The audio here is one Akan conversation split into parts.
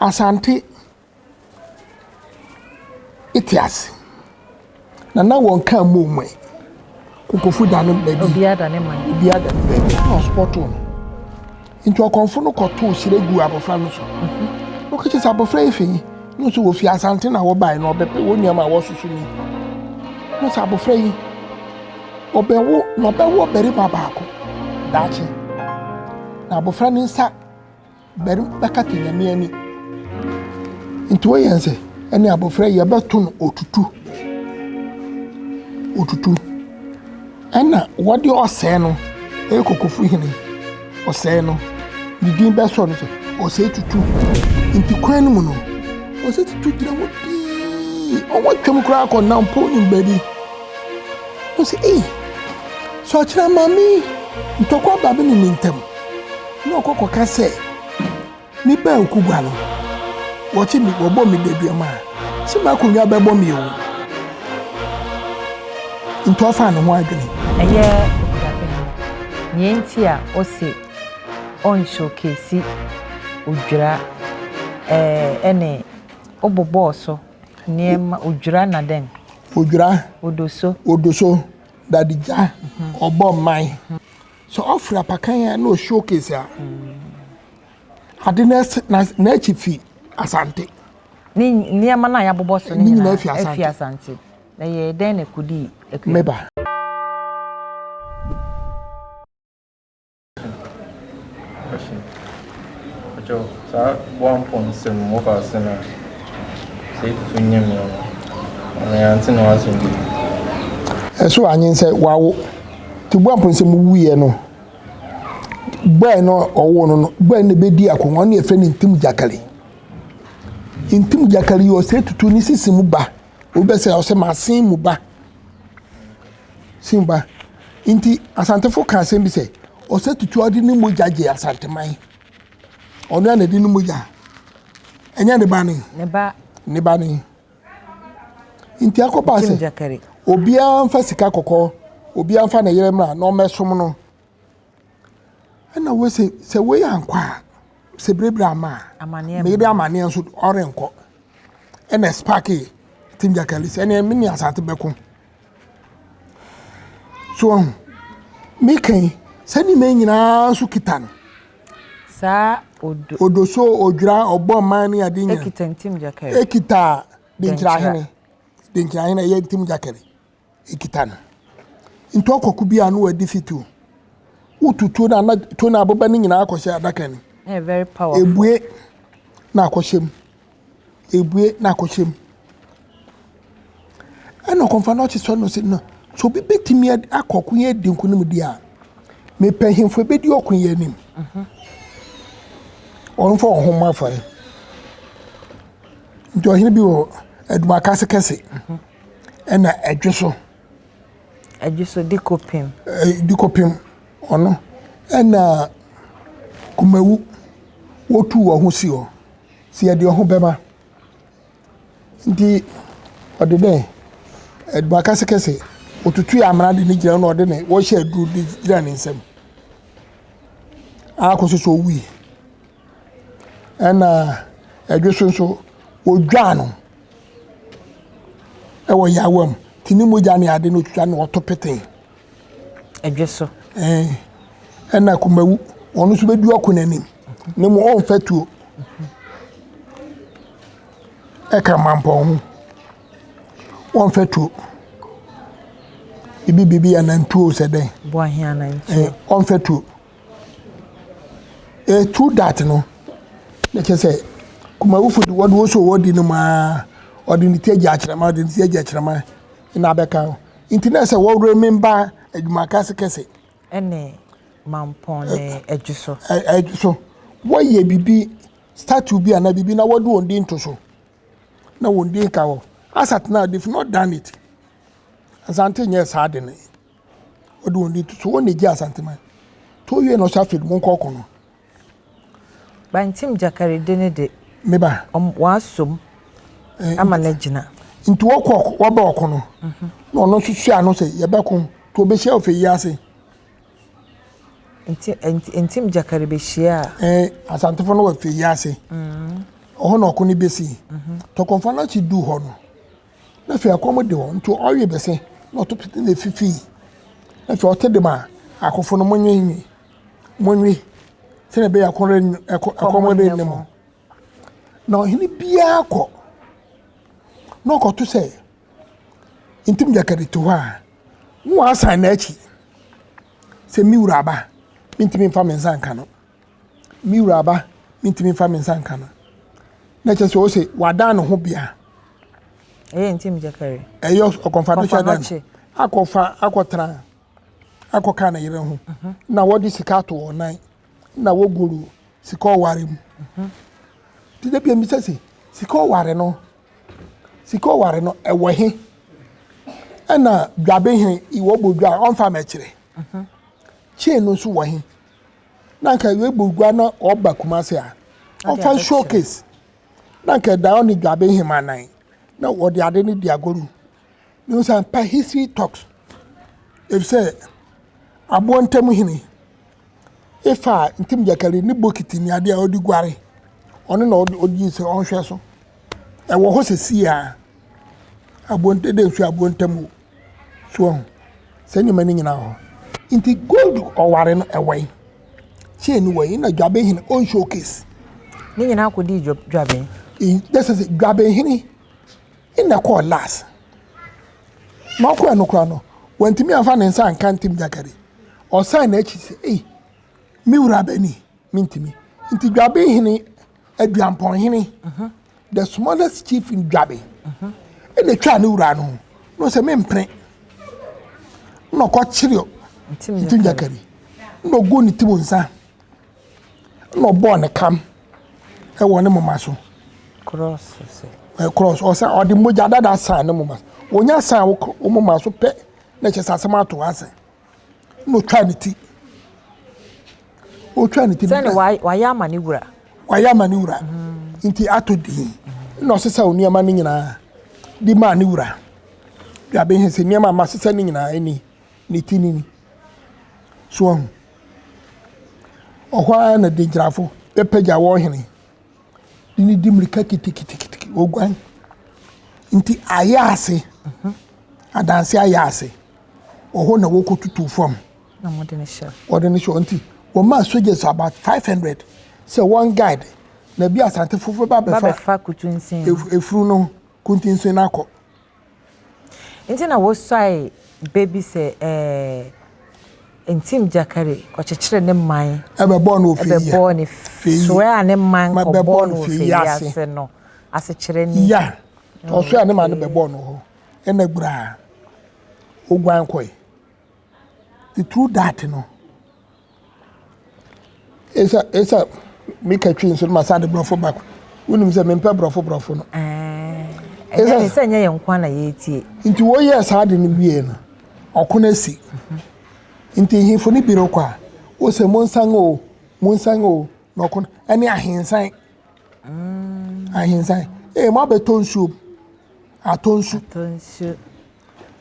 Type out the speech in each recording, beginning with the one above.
Asante te ase, na na wɔnka mmom ɛ. Kokofo da ne baabi. Obiara da ne man. Obiara da ne baabi. Na ɔsopɔtoo no. Nti ɔkɔmfo no kɔtoo hyire guu abɔfra no so. Mhm. Ɔka kyerɛ sɛ abɔfra yi fi yi. Na ɔsɛ wɔfi Asante na wɔbae na ɔbɛpɛ wɔn nneɛma a wɔsoso ni. Na ɔsɛ abɔfra yi ɔbɛwo na ɔbɛwo ɔbarima baako daakye. Na abɔfra no nsa Barima bɛkata Nyame ani. Nti woyɛ nsɛ ɛne abɔfra yi yɛbɛto no otutu. Otutu. Ɛna wɔde ɔsɛe no ɛyɛ kokofo hene ɔsɛe no ne din bɛsɔ no sɛ ɔsɛe tutu. Nti kwan no mu no ɔsɛe tutu gyina hɔ dii. Ɔwɔ twam koraa kɔ nampo nim baabi. Ɔsɛ ei sɛ ɔkyerɛ maame ntɔkwa ba me ne ne ntam. Na ɔkɔ kɔka sɛ, Mebaa Okugua no, wɔkye me, wɔbɔ me daduam a, sɛ m'akonnwa bɛbɔ me o. Nti ɔfaa ne ho adwene. Ɛyɛ Okuapehene, nea enti a ose ɔnshowcase Odwira ɛɛ ɛne wobobɔɔ so nneɛma Odwira na dɛn? Odwira. Odoso. Odoso, Dadegya, ɔbɔ mman. Sɛ ɔfiri apakan a na o showcase a ade no n'akyi fi Asante. Ne nneɛma no a yɛabobɔ so no nyinaa fi Asante. Na yɛ dɛn na ɛkɔdii akua? Meba. Question. Ɔkyɛw, saa boampɔ nsɛm mu wɔfa ase no a, sɛ etutu nyɛ mu no, ɔno yɛante ne ho asɛm bi. Ɛso anyen sɛ wawo. Nti Boampɔ nsɛm wuiɛ no, bɔɛ no ɔwoo no no, bɔɛ no bɛdi akonnwa, ɔno yɛfrɛ no Ntim Gyakari. Ntim Gyakari yɛ ɔsɛ tutu ne sisi mu ba. Obi bɛ sɛ ɔsɛ masen mu ba. Sin ba. Nti Asantefo ka asɛm bi sɛ, ɔsɛ tutu ɔde ne mogya gye Asanteman. Ɔno a na ɛde ne mogya. Ɛnyɛ ne ba ne. Ne ba. Ne ba ne. Nti akɔba sɛ obiara mfa sika kɔkɔɔ, obiara mfa ne yere mmra na ɔmmɛsom no. Ɛna wei sɛ sɛ wei ankɔ a, sɛ berebere ama a, me yere amaneɛ nso ɔrenkɔ. Ɛna spark Tim Jakali sɛ ɛneɛ me ne Asante bɛko. So ahu, meka yi, sɛ nneɛma nyinaa nso kita no. Saa odo. Odoso, odwira, ɔbɔ mman ne ade nyinaa. Ekita Ntim Gyakari. Ekita Denkyirahene. Denkyirahene ɛyɛ Ntim Gyakari. Ekita no. Nti ɔkɔko bi a no wadi fi tuo. Wotu tuo no a na tuo no aboba no nyinaa akɔhyɛ adaka no mu. Very powerful. Ebue na akɔhyɛ mu. Ebue na akɔhyɛ mu. Ɛna ɔkɔmfa no ɔkye sɔ no sɛ no sɛ obi bɛtumi akɔ ɔko yi adi nkonim deɛ a mepɛ hemfo ɛbɛdi ɔko yi anim. Mhm. Ɔmfa wɔn ho mmɔ afɔre. Nti ɔhene bi wɔ Adumakase kɛse mhm. ɛna ɛdwe so. Ɛdwe so di kɔpem. Di kɔpem ɔno ɛna Kumawu wɔtu wɔn ho si hɔ sɛ yɛde wɔn ho bɛma. Nti ɔde dɛ Aduma kɛsekɛse otutui amena de ne gyina na ɔde ne wɔhyɛ aduru de gyina ne nsam akɔsi sɛ owui. Ɛna ɛdwe so nso wodwaa no ɛwɔ yawa mu nti ne mogya ne ade no otwitwa na ɔto petee. Ɛdwe so. Ɛɛ ɛna Kumawu ɔno nso bɛdi ɔko n'anim ne mu ɔmfa tuo ɛka mampɔn ho ɔmfa tuo bibi bibi anantuo sɛ dɛn. Boahe anantuo. Ɛɛ ɔmfa tuo. Ɛɛ true that no na kyerɛ sɛ Kumawufo de wɔde wɔn so wɔdi no mu ara ɔde ne ti agya akyerɛma ɔde ne ti agya akyerɛma na abɛka ho. Nti na sɛ wɔrememba adwuma kɛse kɛse. Ɛne Mampɔn ne Adwo so. Adwo so. Wɔyɛ biribi statue bi anaa biribi na wɔde wɔn din to so na wɔn din ka hɔ. As at now they've not done it. Asante nyɛ saa de no. Wɔde wɔn din to so wɔn na egye Asante man. To wie na ɔsɛ afei monkɔ ɔko no. Bantim Gyakarede no de. Me ba. Wɔasom ama no agyina. Nti wɔkɔ wɔbɛ ɔko no. Mhm. Na ɔno nso sua ano sɛ yɛbɛko nti ɔbɛhyia ɔfɛ yi ase. Nti nti Ntim Gyakari bɛhyia a. Ɛɛ Asantefo no wɔ fɛ yi ase. Mhm. Ɔhɔ na ɔko no besi. Tɔkɔmfo Anokye duu hɔ no, na afei ɛkɔm de wɔn nti ɔwe bese na ɔto pete na efifii. Na afei ɔte de ma akofo no monwe nwe, monwe sɛnea ɛbɛyɛ ɛkɔm renne mo. Na ɔhene biara kɔ na ɔkɔto sɛ Ntim Gyakari te hɔ a, na wasan n'akyi sɛ me wura aba, mentumi mfa me nsa nka no. Me wura aba, mentumi mfa me nsa nka no. Na kyerɛ sɛ ɔsɛ wadan ne ho bea. Ɛyɛ Ntim Gyakari. Ɛyɛ ɔkɔmfa no hyɛ dan akɔfa akɔtena akɔka ne yere ho mhm. na wɔde sika ato wɔn nan na wɔgoro sika ɔware mu. Mhm. Ti dɛ bia mbisa sɛ sika ɔware no sika ɔware no ɛwɔ he ɛna dwabe he wɔbɔ dwa a ɔmfa mɛkyerɛ mhm. chain no nso wɔ he na nka yɛbɔ gua na ɔba Kumase a ɔmfa showcase na nka ɛda ɔne dwabe hema nan na wɔde ade no di agoru ne sɛ mpa history talks efisɛ aboɔ ntam hene efa a ntim gyakari ne bokiti ne adeɛ a ɔde guare ɔno na ɔdi sɛ ɔnhwɛ so ɛwɔ hɔ sɛsi a aboɔ ntam de nsuo aboɔ ntam o so ɔho Saa nneɛma no nyinaa wɔ hɔ. Nti gold ɔware no ɛwɔ he? Chain no wɔ he? Na Dwabehene on showcase. Ne nyinaa kɔdii Dwaben. This is Dwabenhene na ɛkɔɔ last. Na ɔkɔɛ no koraa no, wantumi amfa ne nsa anka Ntim Gyakari. Ɔsan n'akyi sɛ, ei, me wura bɛni, mentumi. Nti Dwabenhene Aduampɔnhene, the smallest chief in Dwabe, ɛna etwaa ne wura no ho. Na ɔsɛ mempene. Na ɔkɔkyere Ntim Gyakari. Na ɔguu ne tim nsa. Na ɔbɔɔ ne kam ɛwɔ ne moma so. Cross. Cross. Ɔsɛ ɔde mogya dada san ne moma so. Onya san wo moma so pɛ na kyerɛ sɛ asɛm ato ase. na otwaa ne ti. Otwaa ne ti. Sɛne wayɛ ama ne wura. Wayɛ ama ne wura. Mm. Nti ato din. Na ɔsesa nneɛma no nyinaa de maa ne wura. De abɛhu sɛ nneɛma a masesa no nyinaa ɛni ne ti ni ni. So ahu. Ɔhɔ ara na denkyerafo bɛpagya wɔn hene. De ne di mmirika kitikitiki oguan. Nti ayɛ ase. Mhm. Adanse ayɛ ase. Wɔ hɔ na wɔkɔtutuu fam. Na wɔde no hyɛ. Wɔde no hyɛ nti wɔmaa soldiers about 500 sɛ wɔn guide na bi Asante foforɔ ba bɛfa bɛfa kutunsin efunu no kuntinsin no akɔ. Nti na wɔsuae bɛ bi sɛ ɛɛ Ntim Gyakari kɔkyekyere ne man. Ɛbɛbɔɔ no wɔ fɛ yi. Ɛbɛbɔɔ ne soɛ a ne man kɔbɔɔ no wɔ fɛ yi ase no asekyerɛ ni. Ya ɔsoɛ a ne man no bɛbɔɔ no hɔ ɛna gburaa. Oguan kɔe. The true that no, esa esa meka twi nso no ma san de borɔfo back. Wonim sɛ mempɛ borɔfo borɔfo no. Ɛnyɛ ne sɛ nyɛ yɛn nko na yɛretie. Nti wɔyɛɛ saa de no wie no, ɔko no asi. Nti nhemfo no bi rekɔ a, wosɛ monsan o, monsan o, na ɔko no ɛne ahensan. Ahensan. Ee, mo abɛtɔ nsuo. Atɔ nsu. Atɔ nsu.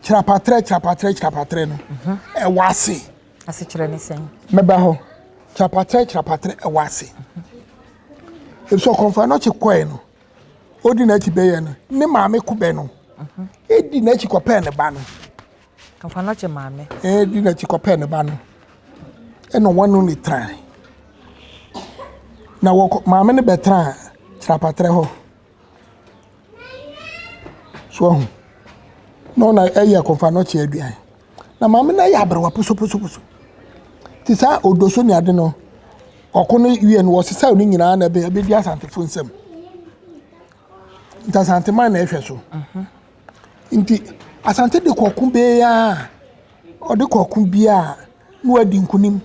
Kyerɛpatrɛ kyerɛpatrɛ kyerɛpatrɛ no mhm. ɛwɔ ase. Asekyerɛ ne sɛn? Mɛba hɔ. Kyerɛpatrɛ kyerɛpatrɛ ɛwɔ ase. Efisɛ ɔkɔmfo anɔkye kɔɛ no, odi n'akyi bɛyɛ no, ne maame ko bɛ no. Mhm. Edi n'akyi kɔpɛɛ ne ba no. Kɔmfo anɔkye maame. Edi n'akyi kɔpɛɛ ne ba no. Ɛna wɔn no ne tran. Na wɔkɔ maame no bɛtraa kyerɛpatrɛ hɔ. So wahu? Na ɔna ɛyɛ kɔmfa no kye aduan. Na maame no ayɛ aberewa posoposoposo. Te saa odoso ne ade no, ɔko no wie no, wɔsesaw ne nyinaa na ɛbɛ ɛbɛdi Asantefo nsam. Nti Asanteman na ɛhwɛ so. Mhm. Nti Asante de kɔko biara, ɔde kɔko biara na wadi nkunim.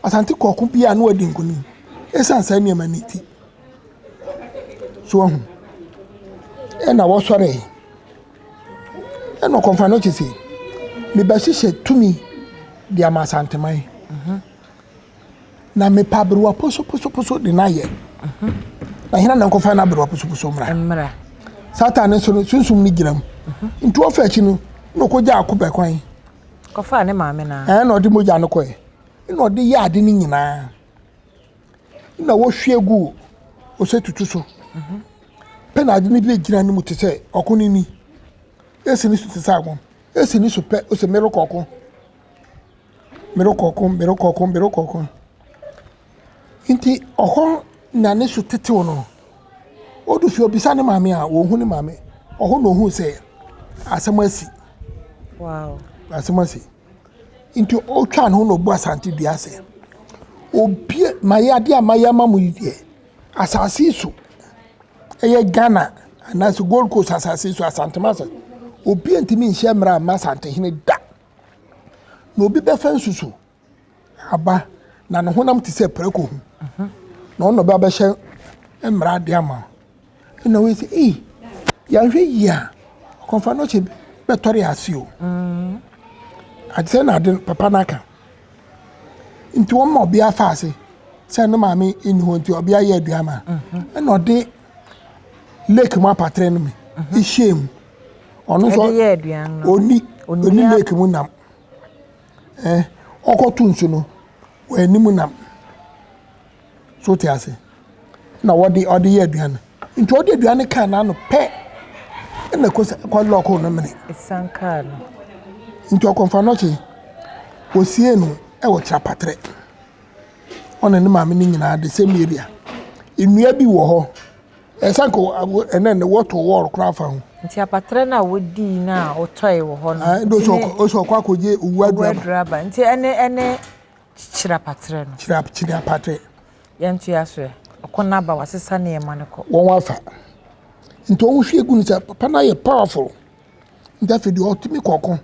Asante kɔ ɔko bi a na wadi nkonim esiane saa nneɛma no nti. So wahu? Ɛna wɔsɔree. Ɛna ɔkɔmfa no kye se, mebɛhyehyɛ tumi de ama Asanteman. Mhm. Na mepɛ aberewa posoposoposo de no ayɛ. Mhm. Na hena na nkɔfa no aberewa posoposo mmra? Mmra. Satan nso no, sunsum no gyina mu. Mhm. Nti wɔfa akyi no, na ɔkɔgya akobɛ kwan. Kɔfaa ne maame no ara. Ɛɛ na ɔde mogya no kɔe. Ɛna ɔde yɛɛ ade no nyinaa. Ɛna wɔhwie guu Ɔsɛ tutu so. Pɛ na ade no bi gyina ne mu te sɛ ɔko no ni. Esi ne so te sɛ agon. Esi ne so pɛ ɔsɛ merekɔ ɔko. Merekɔ ɔko, merekɔ ɔko, merekɔ ɔko. Nti ɔhɔ na ne so tetew no. Odu fie obisa ne maame a, onhu ne maame. Ɔhɔ na ohuu sɛ asɛm asi. Wow. Asɛm asi. Nti otwaa ne ho na obu Asante dua sɛ, obie mayɛ adeɛ a mayɛ ama mo yi deɛ, asase yi so, ɛyɛ Ghana anaasɛ Gold Coast asase yi so, Asantema asase, obi ntumi nhyɛ mmara mma Asantehene da. Na obi bɛfa nsu so aba na ne honam te sɛ prako ho na ɔno na ɔbɛba bɛhyɛ mmara de ama wo. Ɛna wei sɛ ei yɛanhwɛ yie a ɔkɔmfa no kyɛ bɛtɔre ase o. Mm. Ade sɛ na ade papa no aka. Nti wɔn ma ɔbea fa ase sɛ ne maame nni hɔ nti ɔbea yɛ aduan ma. Mhm. Ɛna ɔde lake mu apatrɛ no mi mhm. hyɛɛ mu. Ɔno nso ɔni ɔni lake mu nam. Eh, ɔkɔto nsu no, w'anim nam. So te ase? Na wɔde ɔde yɛ aduan no. Nti ɔde aduan no kaa n'ano pɛ, ɛna kɔ kɔ lɔɔko no mene. Esan kaa no. Nti ɔkɔmfa no kye, wɔsiee no wɔ Kyerɛpatrɛ. Ɔne ne maame no nyinaa the same area. Nnua bi wɔ hɔ. Ɛsɛ nka ɛnɛ ne wɔto wɔɔl koraa fa ho. Nti apatrɛ no a wodii no a wotɔe wɔ hɔ no. Ɛnde ɔsɛ ɔkɔ akɔgye owu aduraba. Nti ɛne ɛne kyerɛ apatrɛ no. Kyerɛ kyerɛ apatrɛ. Yɛntoa so ɛ. Ɔko no aba wasesa nneɛma no kɔ. Wɔn afa. Nti wɔn hwie gu no sɛ papa no ayɛ powerful. Nti afei deɛ ɔtumi kɔko.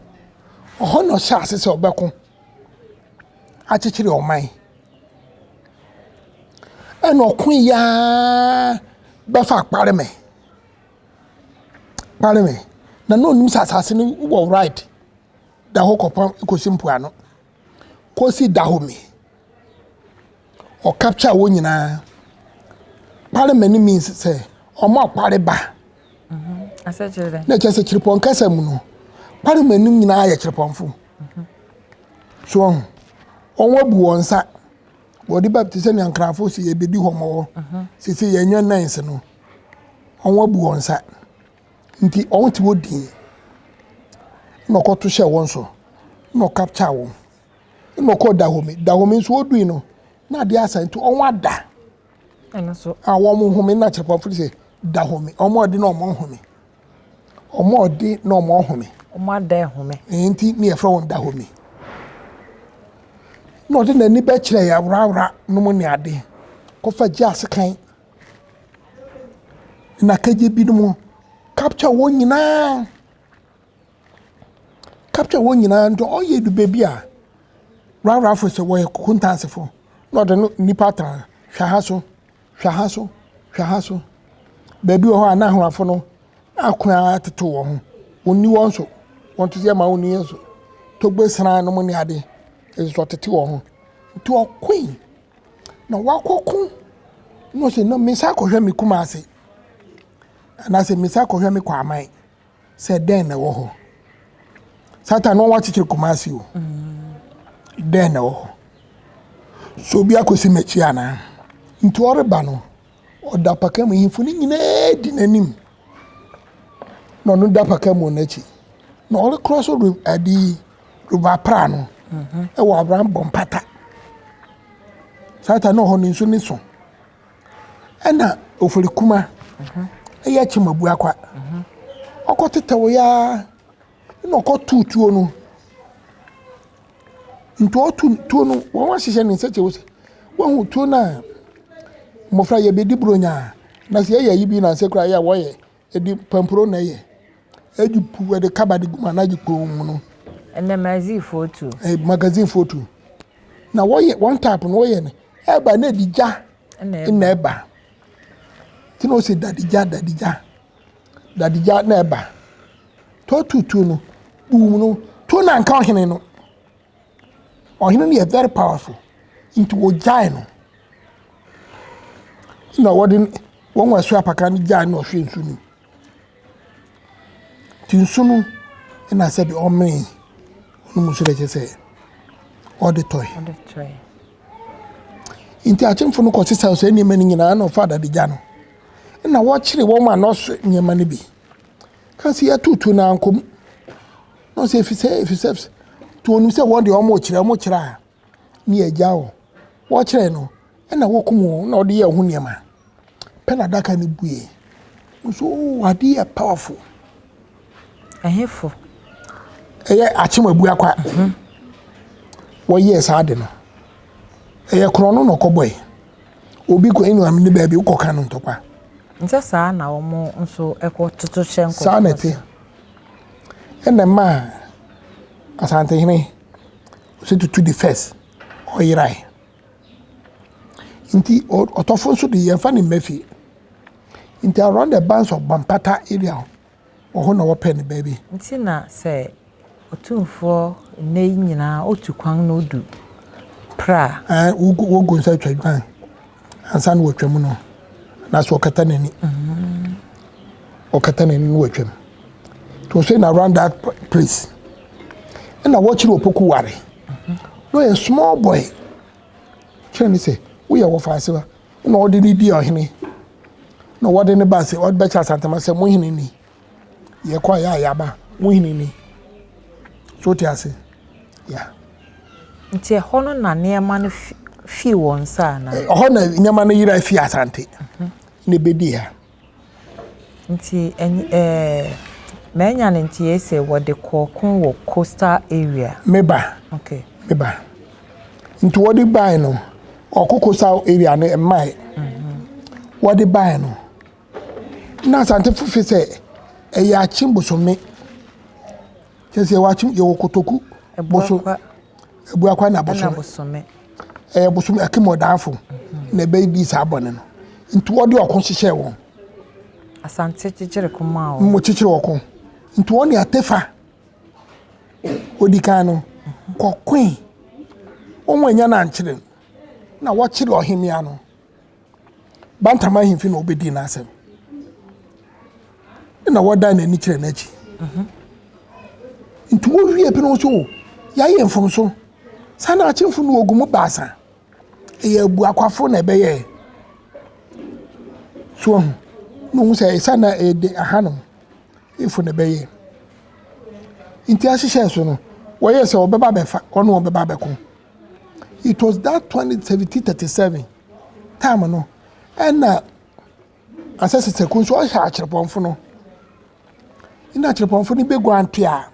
Ɔhɔ na ɔhyɛ ase sɛ ɔbɛko akyekyere ɔman. Ɛna ɔko yi ara bɛfa Kpareme. Kpareme. Na na ɔnim sɛ asase no wɔ right da hɔ kɔpɔn kɔsi mpoano. Kɔsi Dahomey. Ɔcapture wɔn nyinaa. Kpareme no means sɛ wɔn a kpare ba. Na kyerɛ sɛ kyerepɔn kasa mu no, Kpareme no nyinaa yɛ kyerepɔnfo. So wɔn wɔn abu wɔn nsa. Wɔde ba te sɛ nea nkrafo si yɛbɛdi hɔ ma wɔ. Sisi yɛnyɛ nines no. Wɔn abu wɔn nsa. Nti wɔn te hɔ dinn. Na ɔkɔto hyɛɛ wɔn so. Na ɔcapture wɔn. Na ɔkɔɔ Dahomey. Dahomey nso odui no, na adeɛ asa nti wɔn ada. A wɔn home na kyerɛpɔnfo de sɛ Dahomey. Wɔn a ɔde na wɔn home. Wɔn a ɔde na wɔn home. Wɔn ada ɛhome. Nti ne yɛfrɛ wɔn Dahomey. Na ɔde n'ani bɛkyerɛ yɛ aworawora nom ne ade. Kɔfa gye asekan. Na kagye binom capture wɔn nyinaa. Capture wɔn nyinaa nti ɔyɛ du baabi a rawrafo sɛ wɔyɛ kontansefo na ɔde no nnipa atena hwɛ ha so hwɛ ha so hwɛ ha so. Baabi wɔ hɔ a na ahorafo no ako ara tetew wɔn ho. Wɔnni wɔn so. Wɔn to sɛ ma wɔnni yɛn so. Togbe sran nom ne ade nso ɔtete wɔn ho. Nti ɔkoe na wakɔko na ɔsɛ na mesan akɔhwɛ me Kumase anaasɛ mesan akɔhwɛ me Kwaman sɛ dɛn na ɛwɔ hɔ. Satan no wakyekyere Kumasi o. Dɛn na ɛwɔ hɔ? So obi akɔsi m'akyi anaa? Nti ɔreba no, ɔda paka mu, ahemfo no nyinaa di n'anim. Na ɔno da paka mu wɔ n'akyi. Na ɔrekorɔ so ade river pra no ɛwɔ Abraham bɔ mpata. Satan na ɔhɔ no nsu ne so. Ɛna ofori kuma ɛyɛ kyemabuakwa. Ɔkɔ tetɛw ya na ɔkɔ tuu tuo no. Nti ɔto tuo no wɔn ahyehyɛ ne nsa kyɛ sɛ wahu tuo no a mmɔfra yɛbɛdi buronya a na sɛ yɛyɛ ayi bi na sɛ kura yɛ a wɔyɛ ɛdi pampuro na ɛyɛ ɛdi pu ɛde kaba de gu mu anaa de kpoo mu no. Ɛnɛ magazine foɔ tu. Ɛɛ magazine foɔ tu na wɔyɛ wɔn type no wɔyɛ no ɛba na ɛdi gya na ɛba ti na ɔsɛ dade gya dade gya dade gya na ɛba tɔtu tuo no buu no tuo na nka ɔhene no ɔhene no yɛ very powerful nti wɔgyae no na wɔde wɔn wɔ ɛso apaka no gyae no ɔhwɛ nsu no nti nsu no na sɛbi ɔmee ɔno mu nso de kyerɛ sɛ ɔde tɔe. Nti akyemfo no kɔsesaw saa nneɛma no nyinaa na ɔfaa dadegya no. Ɛna wɔkyeree wɔn a na ɔso nneɛma no bi. Ka sɛ yɛtow tuo no ankɔ mu. Na ɔsɛ efisɛ efisɛ nti wɔnim sɛ wɔn deɛ wɔrekyerɛ wɔkyerɛ a ne yɛagya wɔn. Wɔkyerɛe no ɛna wɔkum wɔn na wɔde yɛɛ ho nneɛma. Pɛ na adaka no bue. Nso oo ade yɛ powerful. Ɛhefo? Ɛyɛ Akyem Abuakwa. Mhm. Wɔyɛɛ saa ade no. Ɛyɛ korɔn no na ɔkɔbɔe. Obi kɔ ɛnu ne baabi wokɔka no ntɔkwa. Nsɛ saa na wɔn nso ɛkɔ toto hyɛ nkɔfoɔ. Saa na ɛte. Ɛna ɛmaa Asantehene sɛ tutu the first ɔyerae. Nti ɔtɔfo nso de yɛmfa no mma fie. Nti around the banks of Bampata area hɔ, wɔ hɔ na wɔpɛ no baabi. Nti na sɛ Otumfoɔ nnɛ yi nyinaa otu kwan na odu pra a. Ɛɛ wogu wogu nsa twa dwan ansa na watwam no anaasɛ ɔkata n'ani. Ɔkata n'ani na watwam. Nti ɔsɛ na around that place ɛna wɔkyerɛ Opoku ware. Na ɔyɛ small boy. Kyerɛ ne sɛ woyɛ wɔfaase ba na ɔde ne di ɔhene na wɔde ne ba sɛ ɔde bɛkyɛ Asantema sɛ mo hene ni. Yɛkɔ a yɛ a yɛaba mo hene ni. So wote ase? Yeah. Nti ɛhɔ no na nneɛma no fii wɔn nsa anaa? Ɛhɔ na nneɛma no yera fii Asante na ebedii ha. Nti ɛɛ manya no nteɛ sɛ wɔde kɔɔ ko wɔ coastal area. Me ba. Okay. Me ba. Nti wɔde bae no, ɔkɔ coastal area no mmae. Wɔde bae no, na Asantefo fi sɛ ɛyɛ akye bosome. Kyerɛ sɛ yɛwɔ akye yɛwɔ kotoku boso Abuakwa na bosome. Ɛyɛ bosome akim ɔdaafo na ɛbɛdi saa bɔne no. Nti wɔde ɔko hyehyɛɛ wɔn. Asante kyekyere ko maa wɔn. Mo kyekyere ɔko. Nti wɔn ne Atefa odi kan no kɔkoe. Wɔn anya no ankyere no. Na wɔkyere ɔhemmea no. Bantam ahemfi na wɔbɛdii n'asɛm. Ɛna wɔdan n'ani kyerɛ n'akyi. Mhm. Nti wɔwie pɛ no nso o, yɛayɛ mfomso. Saa na akyemfo no wɔgu mu baasa. Ɛyɛ abuakwafo na ɛbɛyɛɛ. So ahu. Na ohun sɛ ɛsa na ɛde ahanom efo na ɛbɛyɛ. Nti ahyehyɛ so no, wɔyɛ sɛ wɔbɛba abɛfa, ɔne wɔn bɛba abɛko. It was that 1737 time no ɛna Asɛ Seku nso ɔhwɛ akyerɛpɔnfo no. Ɛna akyerɛpɔnfo no bɛguan ntoa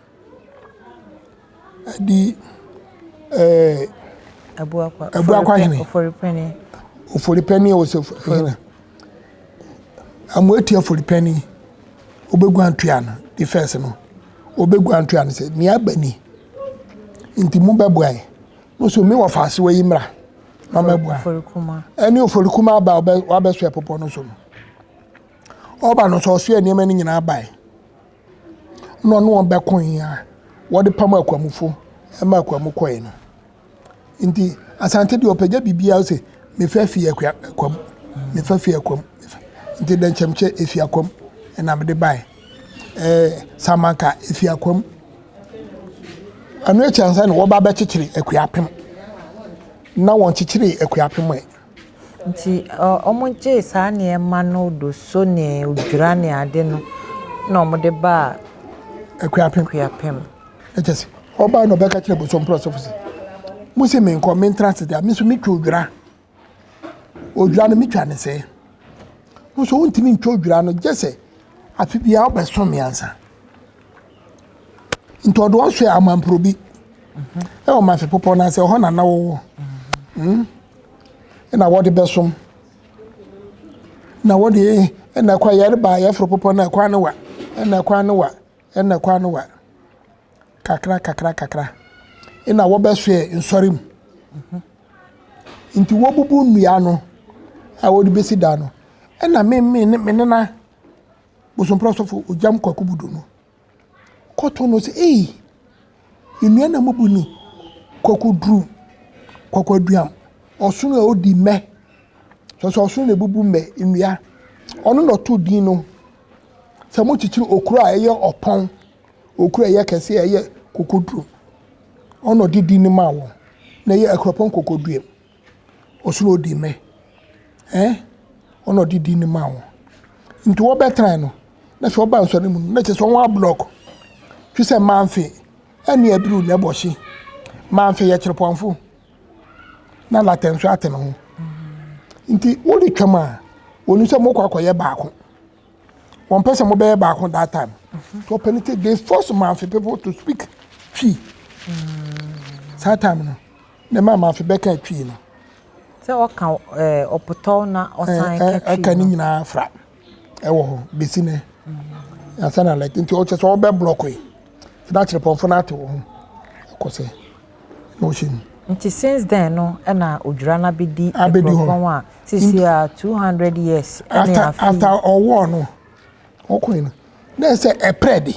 ɛde ɛɛ Abuakwa hene. Oforipani. Oforipani ɔsɛ hene. Amoatia Oforipani ɔbɛguan ntoa no the first no ɔbɛguan ntoa no sɛ nea aba ni nti mo bɛboa yɛ. Mo nso me wɔfa asewa yi mmra. Na ɔmɛboa. Ɛne Oforikuma aba wabɛsoɛ bepɔ no so no. Ɔba no nso ɔsoɛ nneɛma no nyinaa bae. Na ɔne wɔn bɛkoe a wɔde pam Akwamufo ma Akwamu kɔe no. Nti Asante deɛ ɔpɛgya biribiara sɛ mefa fi akua Akwamu, mefa fi Akwamu. Nti dɛnkyɛmkyɛ efi Akwamu ɛna mede bae. Ɛɛ Samanka efi Akwamu. Ɛno akyi ansa na wɔba bɛkyekyere Akuapem. Na wɔnkyekyeree Akuapem ɛ. Nti wɔgyee saa nneɛma no doso ne odwira ne ade no na wɔde baa Akuapem. Akuapem. Ɛkyɛ sɛ ɔbaa na ɔbɛka kyerɛ Bosomprɔ sɔfo sɛ, mo se menkɔ mentra ase deɛ me nso metwa odwira. Odwira no metwa ne sɛɛ. Wo nso wontumi ntwa odwira no gye sɛ afe biara wobɛsom me ansa. Nti ɔde wɔn soɛ amamporobi ɛwɔ Mafe Bepɔ no ase ɛhɔ na na wɔwɔ. Mm. Ɛna wɔde bɛsom. Na wɔde ɛna kwan yɛreba yɛforo bepɔ no ɛkwan no wa ɛna kwan no wa ɛna kwan no wa kakra kakra kakra ɛna wɔbɛsoɛ nsɔre mu. Nti wɔbubu nnua no a wɔde bɛsi dan no ɛna me me me nena Bosomprɔ sɔfo Ogyam Kwaku Budu no kɔto no sɛ ei nnua na mubu no kɔkɔduru kɔkɔduam ɔsono a odi mmɛ kyerɛ sɛ ɔsono na ebubu mmɛ nnua ɔno na ɔto din no sɛ mokyekyere okuro a ɛyɛ ɔpɔn okuro a ɛyɛ kɛse a ɛyɛ kokoduro ɔno na ɔde din no maa wɔn na ɛyɛ akuropɔn kokoduam. Ɔsoro odi mmɛ. Ɛn, ɔna ɔde din no maa wɔn. Nti wɔbɛtrae no, na sɛ ɔba nsɔre mu no, na kyerɛ sɛ wɔn ablɔk. Fi sɛ Mamfe ɛne Abiru na ɛbɔ hye. Mamfe yɛ kyerɛpɔnfo, na Latɛ nso ate ne ho. Nti woretwam a, wɔnim sɛ mokɔ akɔyɛ baako. Wɔmpɛ sɛ mobɛyɛ baako that time. Nti wɔpɛ no they force Mamfe people to speak Twi. Saa time no, na ɛma Mamfe bɛka Twi no. Sɛ ɔka ɛɛ ɔpotɔw na ɔsan ka Twi no. Ɛka ne nyinaa fra ɛwɔ hɔ besi nɛ. Ansa na like nti ɔkyɛ sɛ ɔbɛ block yi. Na kyerɛpɔnfo no ate wo ho ɛkɔ sɛ na ɔhyɛ mu. Nti since then no ɛna odwira no abɛdi kuropɔn a sisi a 200 years ɛne afi. After ɔwɔ no ɔkɔe no na ɛsɛ ɛprɛ de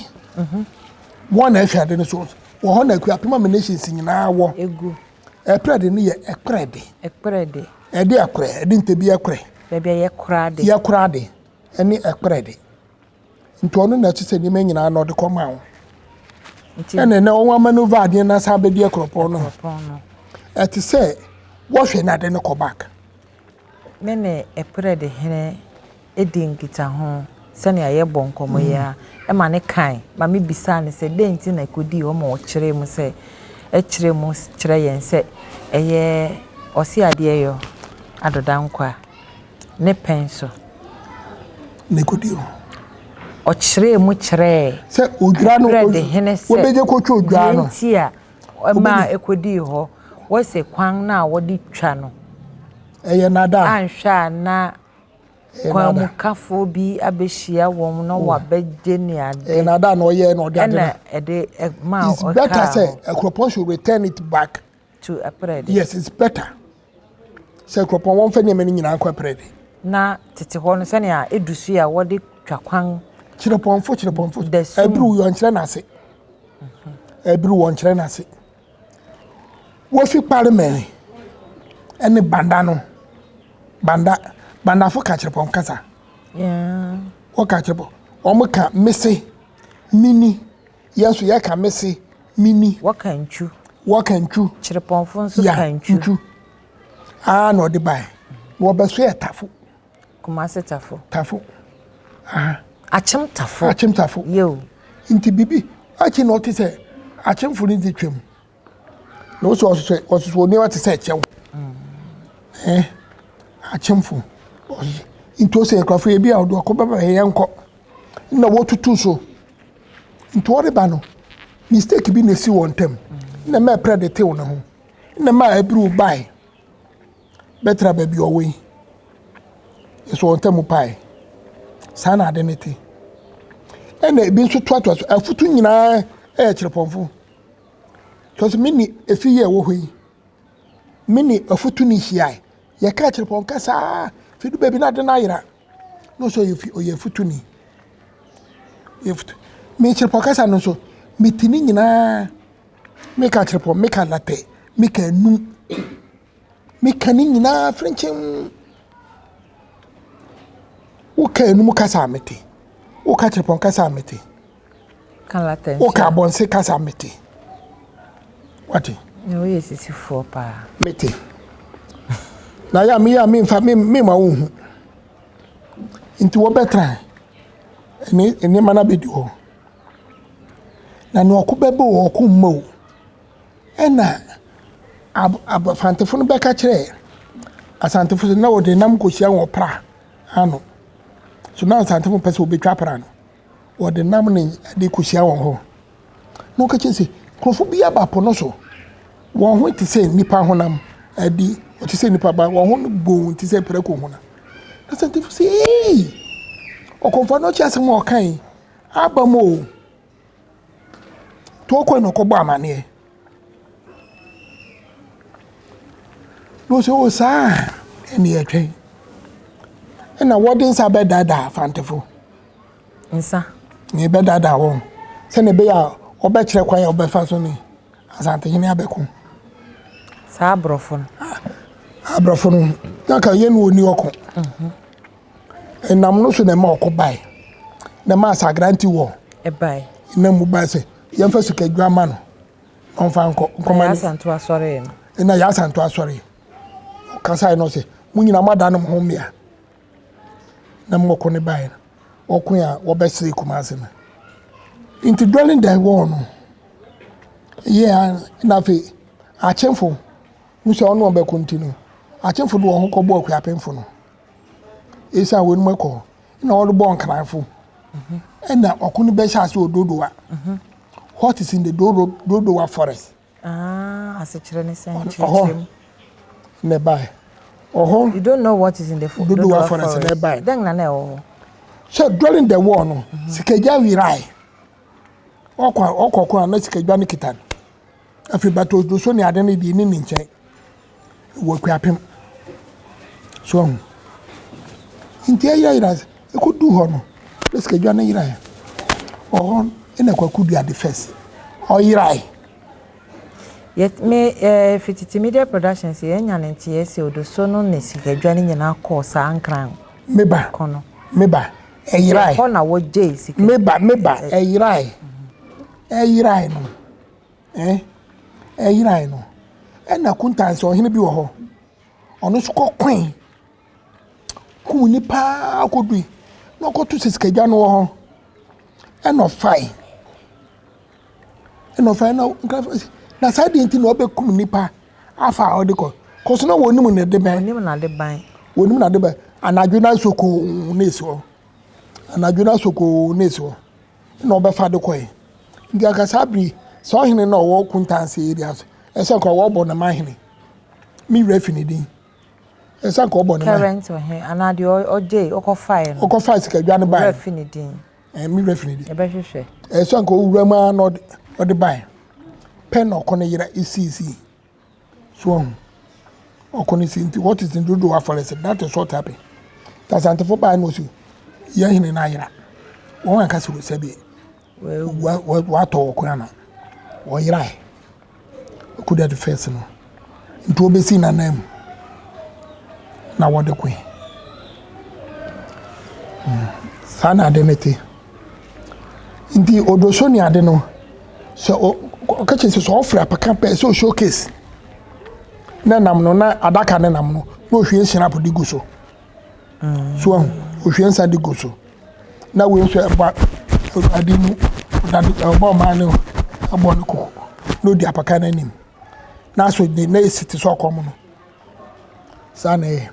wɔn na ɛhwɛ ade no so wɔ hɔ na Akuapem Nations nyinaa wɔ. Egu. Ɛprɛ de no yɛ ɛprɛ de. Ɛprɛ de. Ɛde ɛkorɛ ɛde ntɛbi ɛkorɛ. Baabi a yɛkora ade. Yɛkora ade ɛne ɛprɛ de. Nti ɔno na ɛkyɛ sɛ nneɛma nyinaa na ɔde kɔma wo. Ɛna ɛnɛ wɔn amanova adeɛ na san bɛdi akuropɔn no. Ɛte sɛ wɔhwɛ na ade no kɔ back. Me ne ɛprɛ de hene di nkitaho sɛnea yɛbɔ nkɔmmɔ yi ara ma no kae ma mibisaa no sɛ dɛn nti na ekodii hɔ ma ɔkyerɛɛ mu sɛ ɛkyerɛ mu kyerɛ yɛn sɛ ɛyɛ ɔse adeɛ yɔ adodankwa ne pɛn so. Na ekodii hɔ. Ɔkyerɛɛ mu kyerɛɛ sɛ odwira no Brɛ de hene sɛ wɔbɛgye kɔtwa odwira no. Deɛ nti a ɛmaa ekodii hɔ wɔse kwan no a wɔde twa no ɛyɛ nada anhwɛ a na Kwanmukafoɔ bi abɛhyia wɔn na wɔabɛgye ne ade. Ɛyɛ nada na ɔyɛ na ɔde ade no. Ɛna ɛde maa It's better sɛ Akuropɔn should return it back. To Ɛprɛde. Yes, it's better. Sɛ Akuropɔn wɔn fɛ nneɛma no nyinaa nkɔ Ɛprɛde. Na tete hɔ no sɛnea edu so yi a wɔde twa kwan. Kyerɛpɔnfo kyerɛpɔnfo. Ɛbiru wɔn kyerɛ n'ase. Ɛbiru wɔn kyerɛ n'ase. Wofi Kparmɛn ne Banda no, Banda, Bandafo ka Kyerepɔn kasa. Wɔka Kyerepɔn, wɔka mese, mini, yɛn nso yɛka mese, mini. Wɔka ntwu. Wɔka ntwu. Kyerepɔnfo nso ka ntwu. Ntwu. Aa na ɔde bae. Na wɔbɛso yɛ tafo. Kumasi tafo. Tafo. Aha. Akyem tafo. Akyem tafo. Yew. Nti bibi akyi na ɔte sɛ akyemfo no dze twam. Na ɔsɛ ɔsoso ɔsoso nneɛma te sɛ kyɛw. Mm. Eh, akyemfo. Ɔsoso. Nti ɔsɛ nkurɔfo ebi a ɔde ɔkɔ bɛba yɛ nkɔ. Na wɔtutu so. Nti ɔreba no mistake bi na esi wɔn ntam. Na mɛ prɛ de tew ne ho. Na mɛ abiriw bae. bɛtra baabi a ɔwɔ yi, nso wɔn ntam pae. Saa na ade no te. Ɛna ebi nso toatoa so. Afutu nyinaa yɛ kyerɛpɔnfo. Because me ne efi yi a ɛwɔ hɔ yi, me ne afutu no hyiae. Yɛkaa kyerɛpɔn kasa fi du baabi na ade no ayera. Na ɔsɛ ɔyɛ fi ɔyɛ afutuni. Ɔyɛ afutu. Me kyerɛpɔn kasa no nso, mete ne nyinaa. Meka kyerɛpɔn, meka latɛ, meka anum. Meka ne nyinaa frenkyemm. Woka enum kasa a mete. Woka kyerɛpɔn kasa a mete. Woka abɔnse kasa a mete. Wate? Na woyɛ sisifoɔ paa. Mete. Na yɛ a meyɛ a memfa mema wo hu. Nti wɔbɛtra ne nneɛma no abɛdi hɔ. Na nea ɔko bɛbɔ o, ɔko mma o. Ɛnna ab ab Afantefo no bɛka kyerɛɛ Asantefo sɛ na wɔde nam kɔhyia wɔn pra ano. So na Asantefo pɛ sɛ wɔbɛtwa pra no, wɔde nam ne de kɔhyia wɔn hɔ. Na wɔka kyerɛ sɛ nkurɔfo bi aba po no so. Wɔn ho te sɛ nnipa honam adi, wɔte sɛ nnipa ba, wɔn ho no gboo te sɛ prako honam. Na Asantefo sɛ, ei, ɔkɔmfoɔ no ɔkyɛ asɛm a ɔka yi, aba mu o. Nti ɔkɔe na ɔkɔbɔ amaneɛ. Na ɔsɛ o saa ɛne yɛtwɛn. Ɛna wɔde nsa bɛdaadaa Fantefo. Nsa. Na ɛbɛdaadaa wɔn sɛnea ɛbɛyɛ a wɔbɛkyerɛ kwan a wɔbɛfa so ne Asantehene abɛko. Saa aborɔfo no. Aborɔfo no, na ka yɛn ne wɔn ni ɔko. Mhm. Ɛnam no so na ɛma ɔko bae, na ɛma Asagranti wɔ. Ɛbae. Ɛnam mu bae sɛ yɛmfa sikadwa ma no na ɔmfa nkɔ. Nkɔma ne. Yaasanto asɔre no. Ɛna Yaasanto asɔre. Ɔkasae no ɔsɛ mo nyinaa mo adane mo ho mmea. Na mo ɔko ne bae no. Ɔko a wɔbɛsee Kumase no. Nti during the war no, yɛ na afei akyemfo hu sɛ ɔne wɔn bɛko nti no, akyemfo de wɔn ho kɔbɔɔ Akuapemfo no. Esiane wɔn kɔ na wɔde bɔɔ Nkranfo. Ɛna ɔko no bɛhyɛ ase wɔ Dodowa. What is in the Dodowa forest? Ah, asekyerɛ ne sɛn? Kyerɛkyerɛ mu. Na ɛbae. Ɔhɔ. You don't know what is in the Dodowa, Dodowa forest. Na ɛbae. Dɛn na na ɛwɔ hɔ? So during the war no, Sikagya wirae. Ɔkɔ ɔkɔ ko a na Sikagya no kita no. Afei but odoso ne ade no deɛ ne ne nkyɛn. Wɔ Akuapem. So ahu. Nti ɛyerayera ɛkɔduu hɔ no, na sikadwa no yerae. Ɔhɔ na Kwaku dua the first. Ɔyerae. Yɛ me eh, Fititi Media Productions yɛanya ne nteɛ sɛ Odoso no ne sikadwa no nyinaa kɔɔ saa Nkran Meba, ko no. meba, ɛyerae. Ɛhɔ na wɔgyee sika. Meba, meba, ɛyerae. Ɛyerae no. Eh, ɛyerae no. Ɛna Kuntanse ɔhene bi wɔ hɔ. Ɔno nso kɔkoe kum nnipa ara kɔdui na ɔkɔto sɛ sikadwa no wɔ hɔ. Ɛna ɔfae. Ɛna ɔfae na nkurɔfoɔ sɛ na saa deɛ nti na ɔbɛkum nnipa afa a ɔde kɔ. Kɔso na wɔnim ne de bɛn. Wɔnim n'ade ban. Wɔnim n'ade bɛn. Anadwo na asɔ komm na esi hɔ. Anadwo na asɔ komm na esi hɔ. Na ɔbɛfa de kɔe. Nti anka saa bere yi, saa ɔhene no a ɔwɔ Kuntanse area so, ɛsɛ nka wɔbɔ ne mahene. Me werɛ fi ne din. Ɛsɛ nka ɔbɔ ne mahene. Current ɔhene anaa deɛ ɔgye ɔkɔfaeɛ no. Ɔkɔfae sikadwa no baeɛ. Werɛ fi ne din. Ɛɛ me werɛ fi ne din. Yɛbɛhwehwɛ. Ɛsɛ nka owura mu ara na ɔde baeɛ. Pɛ na ɔkɔ ne yera esiisii. So wahu? Ɔko no si nti what is in Dodowa forest that is what happened. Nti Asantefo bae na wɔsi yɛn hene no ayera. Wɔn anka sɛ sɛbi watɔ wɔ kwan ano. Wɔyerae. Ɔkɔdi ade first no. Nti wɔbɛsi n'anan mu na wɔde koe. Saa na ade no te. Nti Odoso ne ade no, sɛ ɔka kyerɛ sɛ sɛ ɔfrɛ apaka pɛ sɛ showcase na nam no na adaka ne nam no na ohwie snap de gu so. So ahu, ohwie nsa de gu so. Na wei nso ɛba ade mu dade ɛbɔ ɔman no ɛbɔ ne koko na odi apaka no anim. Na aso de na esi te sɛ ɔkɔm no. Saa na ɛyɛ.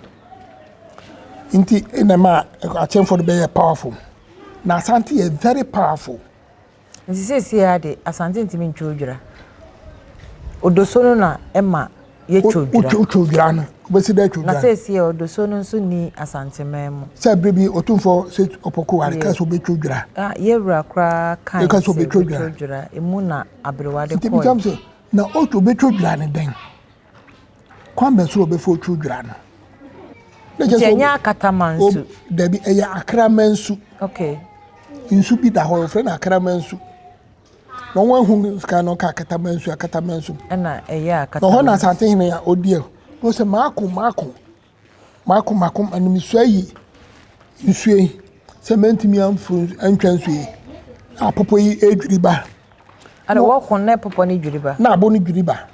Nti na ɛma akyɛnfo no bɛyɛ powerful. Na Asante yɛ very powerful. Nti seesei ara de, Asante ntumi ntwa odwira. Odoso no na ɛma yɛtwa odwira. Wotwa odwira no, wobɛsi dɛ atwa odwira. Na seesei Odoso no nso nni Asanteman mu. Sɛ bere bi Otumfoɔ Seth Opoku Ware ka sɛ obɛtwa odwira. Ah, yɛwura koraa kae sɛ obɛtwa odwira. Emu na aberewa de kɔe. Nti bisam sɛ, na obɛtwa odwira no dɛn? Kwan bɛn so na ɔbɛfa otwa odwira no? Nti ɛnyɛ akatamansu? Dabi, ɛyɛ akramansu. Okay. Nsu bi da hɔ, wɔfrɛ no akramansu. Na wɔn ahu sika no ka akatamansu, akatamansu. Ɛna ɛyɛ akatamansu. Na hɔ na Asantehene a ɔdi ɛ. Na ɔsɛ maako maako maako maako na mesua yi nsuo yi sɛ mɛntumi amforo antwa nsuo yi. Na apopɔ yi edwiri ba. Ɛna wɔko na apopɔ no dwiri ba. Na abo no dwiri ba.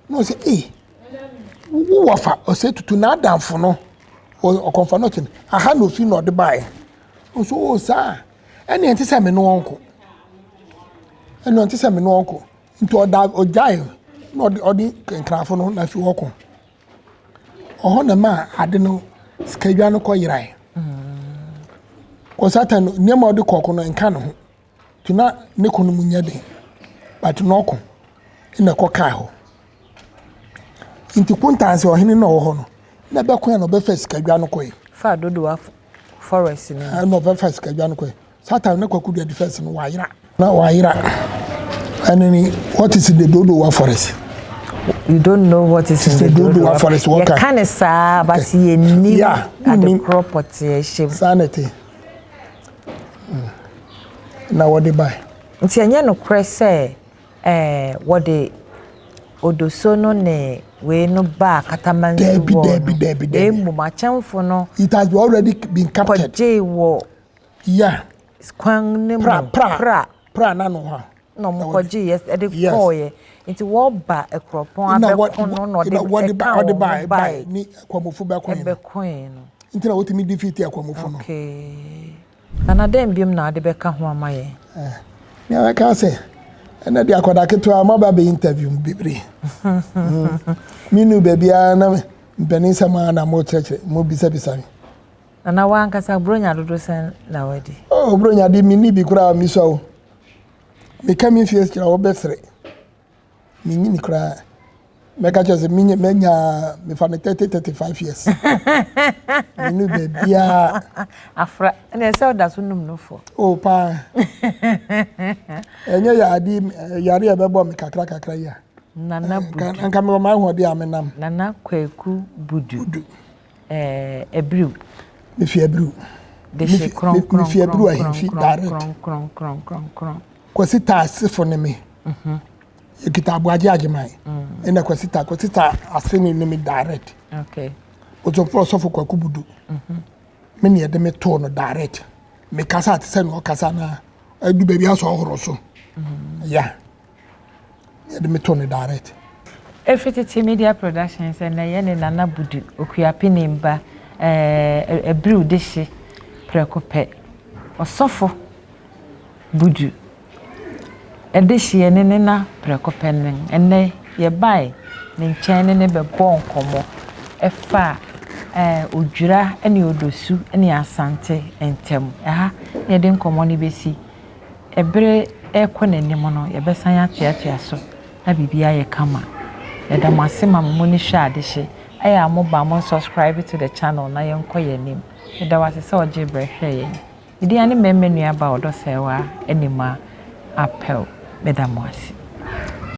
Na ɔsɛ ei wo wɔfa ɔsɛ tutu n'adamfo no ɔkɔmfa no ɔkyɛ no aha na ofi na ɔde baeɛ ɔsɛ o saa ɛne ɛnte sɛ me ne wɔn ko ɛne ɛnte sɛ me ne wɔn ko nti ɔda ɔgyae na ɔde ɔde nkrafo no na afi hɔ ko ɔhɔ na ma ade no sikadwa no kɔ yerae kɔ satan nneɛma ɔde kɔɔko no nka ne ho. Nti na ne ko no mu nyɛ den but na ɔko na ɛkɔ kaa hɔ. Nti Kuntanse ɔhene na ɔwɔ hɔ no na ɛbɛko a na ɔbɛfa sikadwa no kɔe. Fa Dodowa forest no mu. Ɛna ɔbɛfa sikadwa no kɔe. Satan ne Kwaku Dua defense no wayera. Na wayera. Ɛne ne what is in the Dodowa forest? You don't know what is in the Dodowa forest. Yɛka ne saa but yɛnnim adekorɔ pɔtee ɛhyɛ mu. Saa na ɛte. Na wɔde bae. Nti ɛnyɛ nokorɛ sɛ ɛɛ wɔde Odoso no ne wei no baa Katamansu Dabi, hɔ no, dabi, dabi, dabi. na mmom akyɛmfo no It has already been captured. kɔgyee wɔ Yeah. kwan no mu Pra, pra, pra pra na no hɔ. na wɔn kɔgyeeɛ de Yes. kɔɔeɛ. Nti wɔba Akuropɔn abɛko no na ɔde ɛka wɔn ho bae. Ne Akwamufo bɛkoe no. Ɛbɛkoe no. Nti na wotumi defeat Akwamufo no. Okay. Nana dɛn biom na wode bɛka ho ama yɛn? Eh, nea mɛka sɛ ɛnɛ de akwadaa ketewa moaba bɛ interview m bebree. Menu baabiara na mpanin nsɛm a na mokyerɛkyerɛ mobisabisa me. Nana w'ankasa Buronya dodo sɛn na wadi? Oh, Buronya de menni bi koraa mesua o. Meka me mfie kyerɛ wobɛsere. Menyini koraa. Mɛka kyerɛ sɛ menya manya mefa no 30 35 years. Menu baabiara. Afra, ɛna ɛsɛ ɔda so num no fo. Oh paa. Ɛnyɛ yare yare a ɛbɛbɔ me kakra kakra yi a. Nana Budu. Nka mewɔ m'ahoɔden a menam. Nana Kwaku Budu. Budu. Ɛɛ Abiriw. Mefi Abiriw. Dehye kronkron. Mefi Abiriw ahemfi direct. Kronkron kronkron kronkron. Kwasi taa asefo ne me. Mhm. Yɛkita Aboagye Agyeman. Ɛna Kwasi taa Kwasi taa ase ne ne me direct. Okay. Ɔsɔfo ɔsɔfo Kwaku Budu. Mhm. Me ne yɛde me too no direct. Mekasa te sɛ nea ɔkasa na adu baabi asɔ ɔhoro so. Mhm. Yeah. Yɛde me too no direct. Efi Tete Media Productions ɛnɛ yɛne Nana Budu Okuapene ba ɛɛ Abiriw Dehye prɛko pɛ. Ɔsɔfo Budu Dehye yɛne ne na prɛko pɛ no ɛnɛ yɛbae ne nkyɛn ne ne bɛbɔɔ nkɔmmɔ ɛfa ɛɛ Odwira ne Odosu ne Asante ntam. Ɛha na yɛde nkɔmmɔ no bɛsi. Bere rekɔ n'anim no, yɛbɛsan atoatoa so na biribi ayɛ kama. Yɛda mo ase ma mo ani hwɛ adehye. Ɛyɛ a mo ba a mo subscribe to the channel na yɛnkɔ yɛn anim. Meda wo ase sɛ ɔgyee berɛ hwɛɛ yɛn. Me din ne Mɛmɛ Nuaba Ɔdɔ Sɛɛwaa Animah Apɛw. Meda mo ase.